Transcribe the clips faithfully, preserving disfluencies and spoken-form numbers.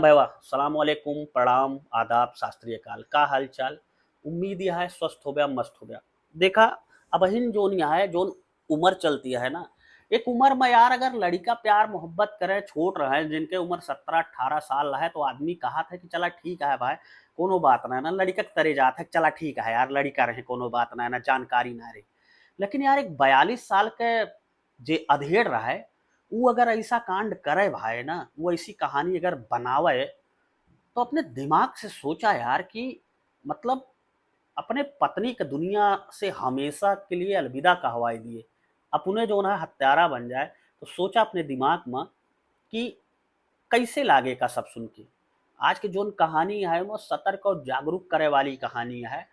भाईवा, सलाम वालेकुम, प्रणाम, आदाब, शास्त्रीय काल। का हाल चाल? उम्मीद यह है स्वस्थ हो गया, मस्त हो गया। देखा, अबहिन जोन यह है, जोन उम्र चलती है ना, एक उम्र में यार अगर लड़िका प्यार मोहब्बत करे, छोट रहे, जिनके उम्र सत्रह अठारह साल रहे, तो आदमी कहत है कि चला ठीक है भाई, कोनो बात ना है ना, लड़िका के तरे जात है, चला ठीक है यार, लड़िका रहे, कोनो बात ना है ना, जानकारी ना रही। लेकिन यार एक बयालीस साल के जे अधेड़ रहे, उ अगर ऐसा कांड करे भाई ना, उ ऐसी कहानी अगर बनावे, तो अपने दिमाग से सोचा यार कि मतलब अपने पत्नी के दुनिया से हमेशा के लिए अलविदा कहवाए दिए, अपने जो ना हत्यारा बन जाए। तो सोचा अपने दिमाग में कि कैसे लागे का सब सुन के। आज के जोन कहानी है वो सतर्क और जागरूक करे वाली कहानी है।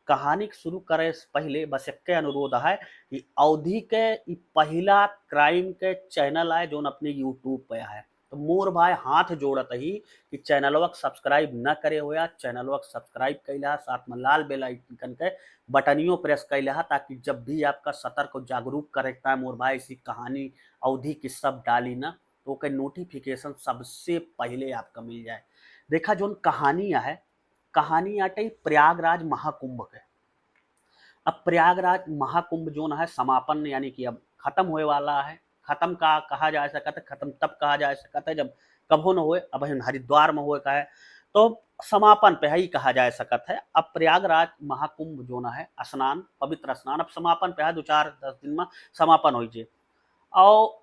कहानी के शुरू करे से पहले बस एक अनुरोध है कि अवधी के ई पहिला क्राइम के चैनल है जोन अपने YouTube पे है, तो मोर भाई हाथ जोड़त ही कि चैनलवा के सब्सक्राइब न करे हो या चैनलवा के सब्सक्राइब कैला, साथ में लाल बेल आइकन के बटनियो प्रेस कैला, ताकि जब भी आपका सतर्क और जागरूक करे के time मोर भाई ऐसी कहानी अवधी की सब डाली ना, तो ओकर नोटिफिकेशन सबसे पहले आपका मिल जाए। देखा जोन कहानी है, कहानी आटे प्रयागराज महाकुंभ के। अब प्रयागराज महाकुंभ जोन है समापन यानी कि अब खत्म होए वाला है। खत्म का कहा जा सकत है, खत्म तब कहा जा सकत है जब कभो न होए। अब हम हरिद्वार में होए का है, तो समापन पे ही कहा जा सकत है। अब प्रयागराज महाकुंभ जोन है स्नान, पवित्र स्नान, अब समापन पे है, दो चार दस दिन में समापन हो जे। और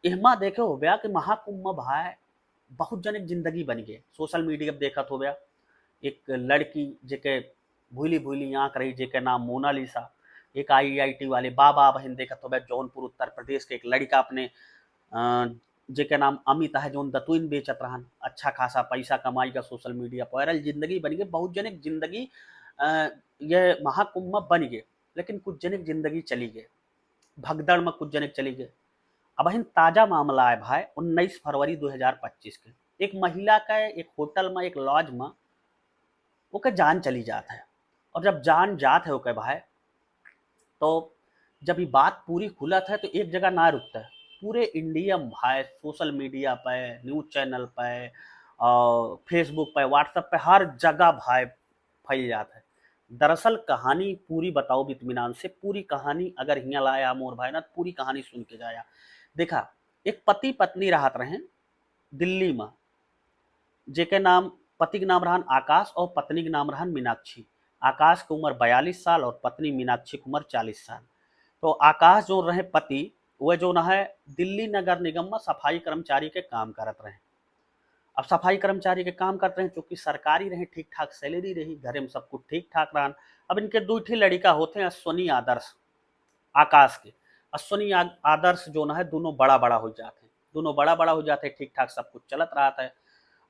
एहमा देखे होब्या कि महाकुंभ में भाई बहुत जने के जिंदगी बन गए। सोशल मीडिया पे देखत होब्या, एक लड़की जेके भूली भूली आँख रही, जेके नाम मोनालिसा, एक आईआईटी वाले बाबा बहन देखत होब्या, जौनपुर उत्तर प्रदेश के एक लड़का अपने, अ, जेके नाम अमित है, जौन दतुइन बेचत रहन, अच्छा खासा पैसा कमाई का सोशल मीडिया पर वायरल जिंदगी बन गई। बहुत जने के जिंदगी, अ, ये महाकुंभ में बन गए, लेकिन कुछ जने के जिंदगी चली गए, भगदड़ में कुछ जने के चली गए। अबहिन ताजा मामला है भाई, उन्नीस फरवरी दो हज़ार पच्चीस के। एक महिला का एक होटल में, एक लॉज में ओके जान चली जात है। और जब जान जात है ओके भाई, तो जब ये बात पूरी खुलत है तो एक जगह ना रुकता है, पूरे इंडिया में भाई सोशल मीडिया पे, न्यूज़ चैनल पे और Facebook पे, WhatsApp पे, हर जगह भाई फैल जात है। दरअसल कहानी पूरी बताओ इत्मीनान से, पूरी कहानी अगर हियाँ लाया मोर भाई ना, पूरी कहानी सुन के जाया। देखा, एक पति पत्नी रहत रहे दिल्ली में, जेके नाम, पति के नाम रहन आकाश और पत्नी के नाम रहन मीनाक्षी। आकाश के उम्र बयालीस साल और पत्नी मीनाक्षी के उम्र चालीस साल। तो आकाश जो रहे पति, वह जो न है दिल्ली नगर निगम में सफाई कर्मचारी के काम करत रहे। अब सफाई कर्मचारी के काम करत रहे, चूंकि सरकारी रहे, ठीक ठाक सैलरी रही, घरे में सब कुछ ठीक ठाक रहन। अब इनके दू ठे लड़िका होते हैं, अश्वनी आदर्श, आकाश के। अश्वनी आ-, आदर्श जो न है दोनों बड़ा बड़ा हो जाते हैं, दोनों बड़ा बड़ा हो जाते हैं, ठीक ठाक सब कुछ चलत रहत है।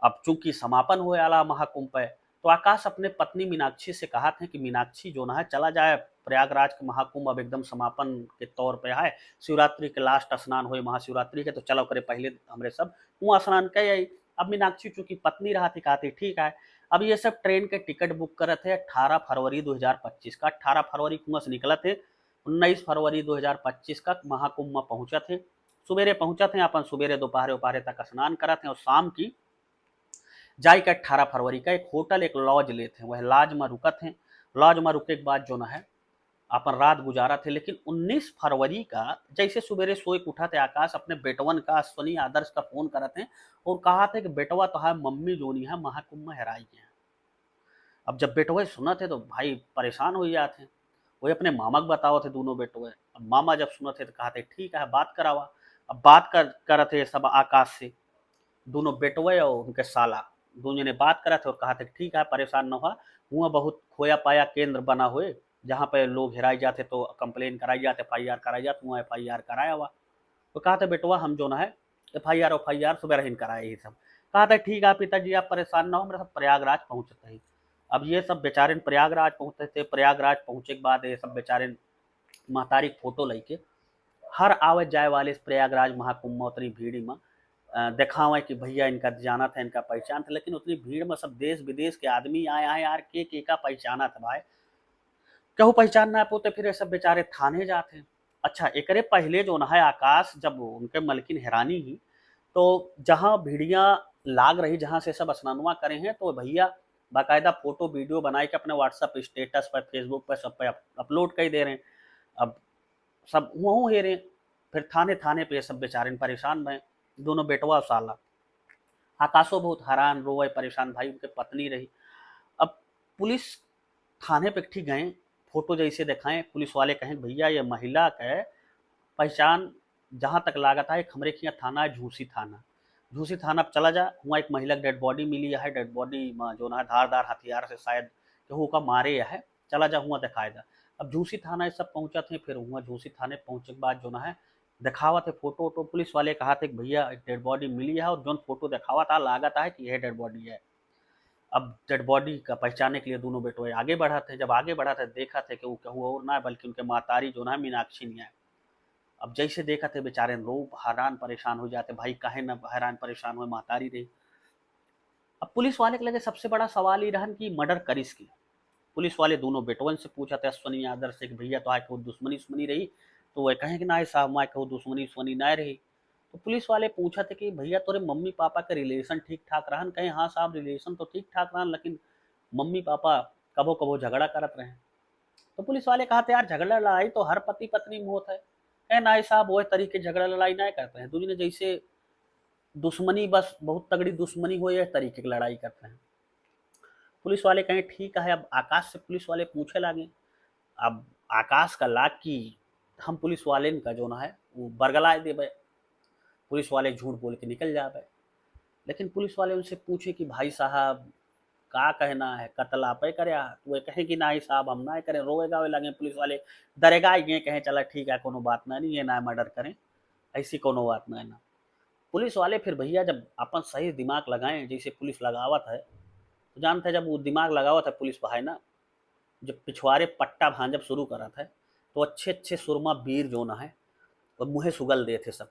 अब चूंकि समापन होए आला महाकुंभ पे, तो आकाश अपने पत्नी मीनाक्षी से कहत है कि मीनाक्षी जो न है चला जाए प्रयागराज के महाकुंभ अब एकदम समापन के तौर पे है, शिवरात्रि के लास्ट स्नान होए महाशिवरात्रि के, तो चलो करे पहले हमरे सब वहाँ स्नान कर आई। अब मीनाक्षी चूंकि पत्नी रहत है, कहत है ठीक है। अब ये सब ट्रेन के टिकट बुक करत है अठारह फरवरी दो हज़ार पच्चीस का, अठारह फरवरी कुआं से निकलत है, उन्नीस फरवरी दो हज़ार पच्चीस का महाकुंभ में पहुँचत है। सुबेरे पहुँचत हैं, अपन सुबेरे दोपहरे उपहरे तक स्नान करत हैं और शाम की जाए के अठारह फरवरी का एक होटल, एक लॉज लेत हैं, वह लॉज में रुकत हैं। लॉज में रुके के बाद जो न है अपन रात गुजारत है। लेकिन उन्नीस फरवरी का जैसे सुबेरे सोए के उठत है आकाश, अपने बेटवन का अश्वनी आदर्श का फोन करत हैं और कहत है कि बेटवा तोहार मम्मी जोनी है महाकुंभ में हेराई गए हैं। अब जब बेटवे सुनत है तो भाई परेशान हो जात है। वही अपने मामा के बतावत है दोनों बेटवे। अब मामा जब सुनत है तो कहत है ठीक है बात करावा। अब बात कर करत है सब आकाश से, दोनों बेटवे और उनके साला दोनों जने बात करत है और कहत है ठीक है परेशान न हुआ, हुआ बहुत खोया पाया केंद्र बना हुए, जहाँ पे लोग हेराई जाते तो कंप्लेन कराई जाते, एफ आई आर कराई जाते, हुआ एफ आई आर कराया हुआ। तो कहत है बेटवा हम जो ना है एफ आई आर, एफ आई आर सुबह रहीन कराए ही सब। कहत है ठीक है पिताजी आप परेशान ना हो, मेरा सब प्रयागराज पहुँचत है। अब ये सब बेचारे प्रयागराज पहुँचते थे, प्रयागराज पहुँचे के बाद ये सब बेचारे महतारी के फोटो लेके हर आवे जाए वाले प्रयागराज महाकुंभ में उतनी भीड़ में, अ, देखावे कि भैया इनका जानत है, इनका पहचानत है, लेकिन उतनी भीड़ में सब देश विदेश के आदमी आए हैं यार, के के का पहचानत है भाई, केहू पहचान ना पोते, फिर ये सब बेचारे थाने जाते हैं। अच्छा, एकरे पहले जो है आकाश, जब उनके मलकिन हेरानी ही, तो जहाँ भिड़िया लाग रही, जहाँ से सब स्नानवा करे हैं, तो भैया बाकायदा photo video बनाए के अपने WhatsApp status पर, Facebook पर, सब पे अप-, upload कर दे रहे हैं। अब सब हुआ हे रहे, फिर थाने थाने पे सब बेचारे परेशान भए, दोनों बेटवा साला। आकाशो बहुत हैरान, रोवे, परेशान, भाई उनके पत्नी रही। अब पुलिस थाने पे ठीक गए, photo जैसे दिखाएं, पुलिस वाले कहें, "भैया, ये महिला के पहचान जहाँ तक लागत है, एक हमरे खिया थाना है, झूसी थाना। झूसी थाना पे चला जा, हुआ एक महिला के dead body मिली है, dead body में जो ना धारदार हथियार से शायद केहू का मारे है, चला जा हुआ दिखाए जा।" अब झूसी थाना ये सब पहुँचत हैं, फिर हुआ झूसी थाने पहुँचे के बाद जो ना है दिखावत है photo वोटो, पुलिस वाले कहा थे कि भैया एक dead body मिली है और जौन photo दिखावत आ लागत है कि यह dead body है। अब dead body का पहचाने के लिए दोनों बेटवे आगे बढ़त है। जब आगे बढ़त है देखत है कि वो केहू और ना है बल्कि उनके महतारी जो ना है मीनाक्षी नहीं है। अब जैसे देखत है बेचारे लोग हैरान परेशान हो जाते, भाई काहे ना हैरान परेशान हो, महतारी रही। अब पुलिस वाले के लगे सबसे बड़ा सवाल ये रहन कि murder करिस की। पुलिस वाले दोनों बेटवन से पूछत है, अश्वनी आदर से, कि भैया तो आके वो दुश्मनी उश्मनी रही, तो वह कहें कि ना साहब, वहाँ केहू दुश्मनी उश्मनी ना रही। तो पुलिस वाले पूछत है कि भैया तोरे मम्मी पापा के relation ठीक ठाक रहन? कहें हाँ साहब, relation तो ठीक ठाक रहन, लेकिन मम्मी पापा कबो कबो झगड़ा करत रहे। तो पुलिस वाले कहते, यार झगड़ा लड़ाई तो हर पति पत्नी में होत है। कहें ना साहब, वह तरीके झगड़ा लड़ाई ना करते हैं, दूजने जैसे दुश्मनी, बस बहुत तगड़ी दुश्मनी हो, यह तरीके की लड़ाई करते हैं। पुलिस वाले कहें ठीक है। अब आकाश से पुलिस वाले पूछे लागे। अब आकाश का लाग कि हम पुलिस वाले का जो ना है वो बरगलाए देबे, पुलिस वाले झूठ बोल के निकल जाबे। लेकिन पुलिस वाले उनसे पूछे कि भाई साहब का कहना है, कत्ल आपे करे? तो वे कहें कि ना साहब हम ना करें। रोवे गावे लगे पुलिस वाले, दरेगा गए, कहें चला ठीक है, कोनो बात ना नहीं है, ना murder करें, ऐसी कोनो बात ना है ना। पुलिस वाले फिर भैया जब अपन सही दिमाग लगाएं, जैसे पुलिस लगावत है, तो जानते हैं जब वो दिमाग लगावत है पुलिस भाई ना, जब पिछवारे पट्टा भांजब शुरू करत है तो अच्छे अच्छे सुरमा वीर जो ना है वो मुँहे सुगल देत है सब।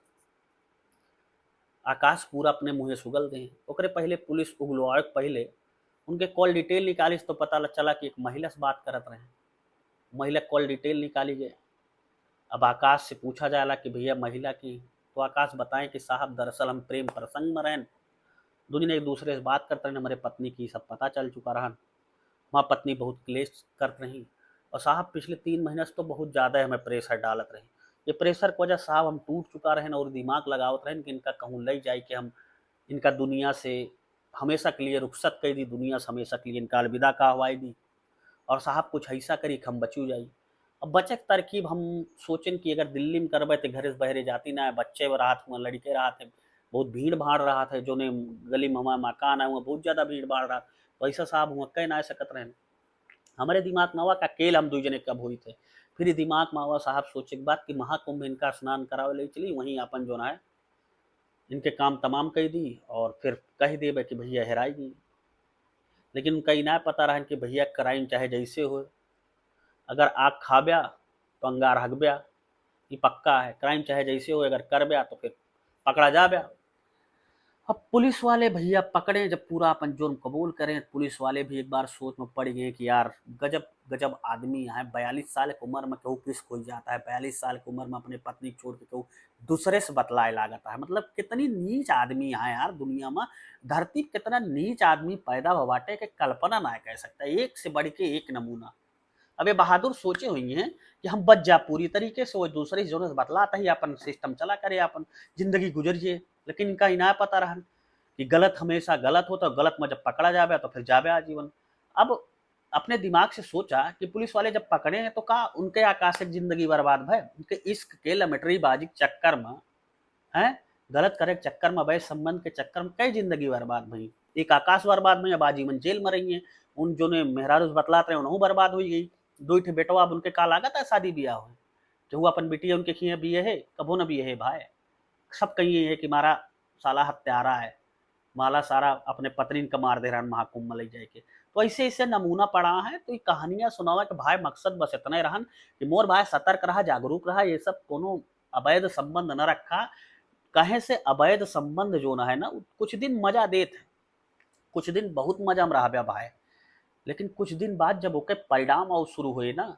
आकाश पूरा अपने मुँहे सुगल दे। ओकरे पहले पुलिस उगलवाए के पहले उनके call detail निकालिस तो पता ल-, चला कि एक महिला से बात करत रहे। महिला call detail निकाली गए। अब आकाश से पूछा जाला कि भैया महिला की, तो आकाश बताएं कि साहब दरअसल हम प्रेम प्रसंग में रहन, दुनिया एक दूसरे से बात करते रहन, हमारे पत्नी की सब पता चल चुका रहन। हमार पत्नी बहुत क्लेश करत रही और साहब पिछले तीन महीना से तो बहुत ज़्यादा हमें pressure डालत रही। ये pressure की वजह साहब हम टूट चुका रहन और दिमाग लगावत रहन कि इनका कहूँ ले जाए कि हम इनका दुनिया से हमेशा के लिए रुखसत कर दी, दुनिया से हमेशा के लिए इनका अलविदा कहवाई दी और साहब कुछ ऐसा करी कि हम बचू जाई। अब बचे के तरकीब हम सोचेन कि अगर दिल्ली में करबे तो घरे से बहरे जाती ना है, बच्चे रहत हुआ, लड़के रहत है, बहुत भीड़ भाड़ रहत है, जोने गली में हमारा मकान है वहाँ बहुत ज़्यादा भीड़ भाड़ रहत, तो ऐसा साहब हुआ कह ना सकत रहन। हमारे दिमाग में आवा का अकेल हम दुई जने कब हुई थे। फिर ये दिमाग में आवा साहब सोचे के बात कि महाकुंभ इनका स्नान करावे ले चली, वहीं अपन जो ना है इनके काम तमाम कर दी और फिर कह देबे कि भैया हेराई गई। लेकिन उनका ई ना पता रहन कि भैया crime चाहे जैसे हो, अगर आग खाब्या तो अंगार हगब्या, ये पक्का है। Crime चाहे जैसे हो, अगर करब्या तो फिर पकड़ा जाब्या। अब पुलिस वाले भैया पकड़े, जब पूरा अपन जुर्म कबूल करें, पुलिस वाले भी एक बार सोच में पड़ गए कि यार गजब गजब आदमी है। बयालीस साल की उम्र में केहू किस कोई जाता है, बयालीस साल की उम्र में अपने पत्नी छोड़ के केहू दूसरे से बतलाए लागत है। मतलब कितनी नीच आदमी है यार दुनिया में, धरती पे कितना नीच आदमी पैदा हुआ बाटे कि कल्पना ना कर सकता। एक से बढ़ के एक नमूना। अब ये बहादुर सोचे हुई हैं कि हम बच जा पूरी तरीके से, वो दूसरे से जोने से बतलाता ही अपन system चला करे, अपन जिंदगी गुजर जाए। लेकिन इनका इना पता रहन कि गलत हमेशा गलत होता, गलत में जब पकड़ा जावे तो फिर जावे आजीवन। अब अपने दिमाग से सोचा कि पुलिस वाले जब पकड़े हैं तो का उनके आकाशिक जिंदगी बर्बाद भय, उनके इश्क के लमेटरी बाजी के चक्कर में, हैं, गलत करे के चक्कर में, अवैध संबंध के चक्कर में कई जिंदगी बर्बाद भई, एक आकाश बर्बाद भई, अब आजीवन जेल में रही हैं। उन जोने मेहरारू से बतलात रहे उनहू बर्बाद हुई गई। दो ठे बेटवा अब उनके का लागत है शादी ब्याह हो, केहू अपन बिटिया उनके खिए बिये है, कबो न बिये है भाई। सब कहिए है कि मारा साला हत्यारा है, माला सारा अपने पत्नी का मार दे रहन महाकुंभ में ले जाए के। तो ऐसे ऐसे नमूना पड़ा है। तो ये कहानियाँ सुनावे के भाई मकसद बस इतना ही रहन कि मोर भाई सतर्क रहा, जागरूक रहा, ये सब कोनो अवैध संबंध न रखा। कहे से अवैध संबंध जो ना है ना, कुछ दिन मजा देत है, कुछ दिन बहुत मजा में रहब्या भाई, लेकिन कुछ दिन बाद जब ओके परिणाम आउ शुरू होए ना,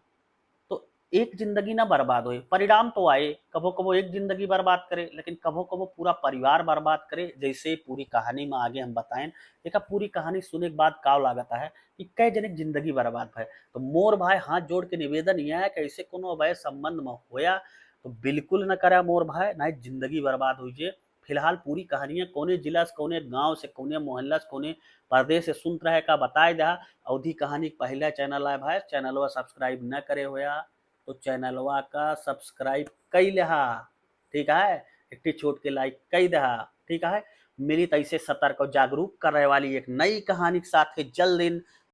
तो एक जिंदगी ना बर्बाद होए, परिणाम तो आए, कभो कभो एक जिंदगी बर्बाद करे, लेकिन कभो कभो पूरा परिवार बर्बाद करे, जैसे पूरी कहानी में आगे हम बताएं। देखा, पूरी कहानी सुने के बाद का लागत है कि कई जने के जिंदगी बर्बाद भय। तो मोर भाई, हाथ जोड़ के निवेदन यह है कि ऐसे कोनो अवैध संबंध में होया तो बिल्कुल न करा मोर भाई, ना जिंदगी बर्बाद हो जाए। फिलहाल पूरी कहानियाँ कौने जिला से, कौने गांव से, कौने मोहल्ला से, कौने प्रदेश से सुनत रहे का बताए दहा। अवधी कहानी के पहला चैनल आए भाई, चैनलवा subscribe न करे होया तो चैनलवा का subscribe कई लेहा, ठीक है, एक ठी छोट के like कई देहा, ठीक है। मिली त ऐसे सतर्क और जागरूक करे वाली एक नई कहानी के साथ है जल्द दिन।